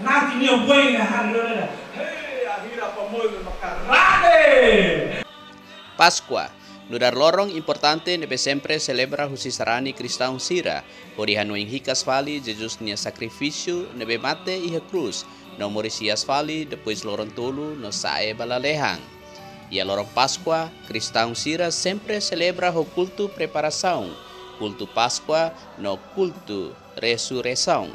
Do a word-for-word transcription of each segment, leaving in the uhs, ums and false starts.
Aki nia buai na hari lo na. Hei, ahira pamoil maka rade. Páskua, nu'udar loron importante ne'ebé sempre selebra husi sarani kristaun sira, hodi hanoin hikas fali Jesus nia sakrifísiu ne'ebé mate iha krús, no moris hi'as fali depois loron tolu no sa'e ba lalehan. Iha loron Páskua, kristaun sira sempre selebra ho kultu preparasaun, kultu Páskua, no kultu resureisaun.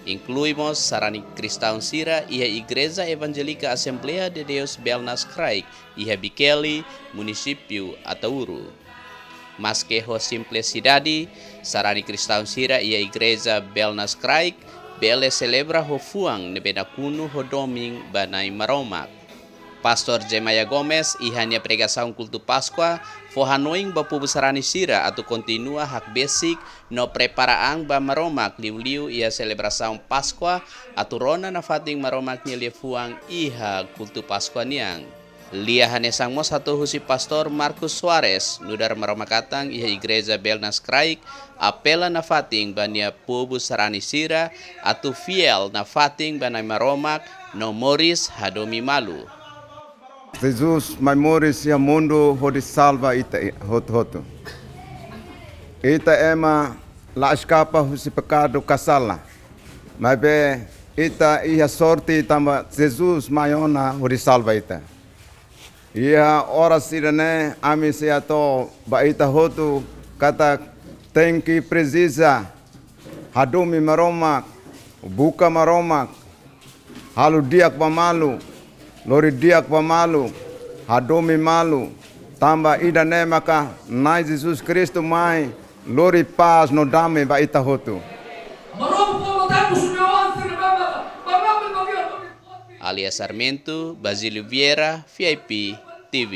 Inklui mós sarani kristaun sira iha Igreja Evangélica Assembleia de Deus Belnas Kraik, iha Bikeli, munisípiu Ataúro. Maske ho simplisidade, sarani kristaun sira iha Igreja Belnas Kraik bele selebra ho fuan ne'ebé nakonu ho domin ba Na'i Maromak. Pastór Jemaia Gomes iha nia pregasaun kultu Páskua fó hanoin ba povu sarani sira atu kontinua hakbesik no prepara an ba Maromak liuliu iha selebrasaun Páskua, atu rona nafatin Maromak nia liafuan iha kultu Páskua nian. Lia hanesan mós hato'o husi Pastór Marcos Soares, nu'udar Maromak atan iha Igreja Belnas Kraik, apela nafatin ba nia povu sarani sira atu fiél nafatin ba Na'i Maromak no moris hadomi malu. Jesus mai moris iha mundu hodi salva ita i-, hotu-hotu. Ita ema la eskapa husi pekadu ka sala. Maibé ita iha sorte tanba Jesus mai ona hodi salva ita. Iha oras ida-ne'e ami sei hato'o ba ita hotu katak tenke presiza hadomi Maromak, buka Maromak, halo di'ak ba malu, lori di'ak ba malu, hadomi malu, tanba ida-ne'e maka Na'i Jesus Kristu mai lori pás no dame ba ita hotu. Alia Sarmento, Basílio Vieira, V I P T V.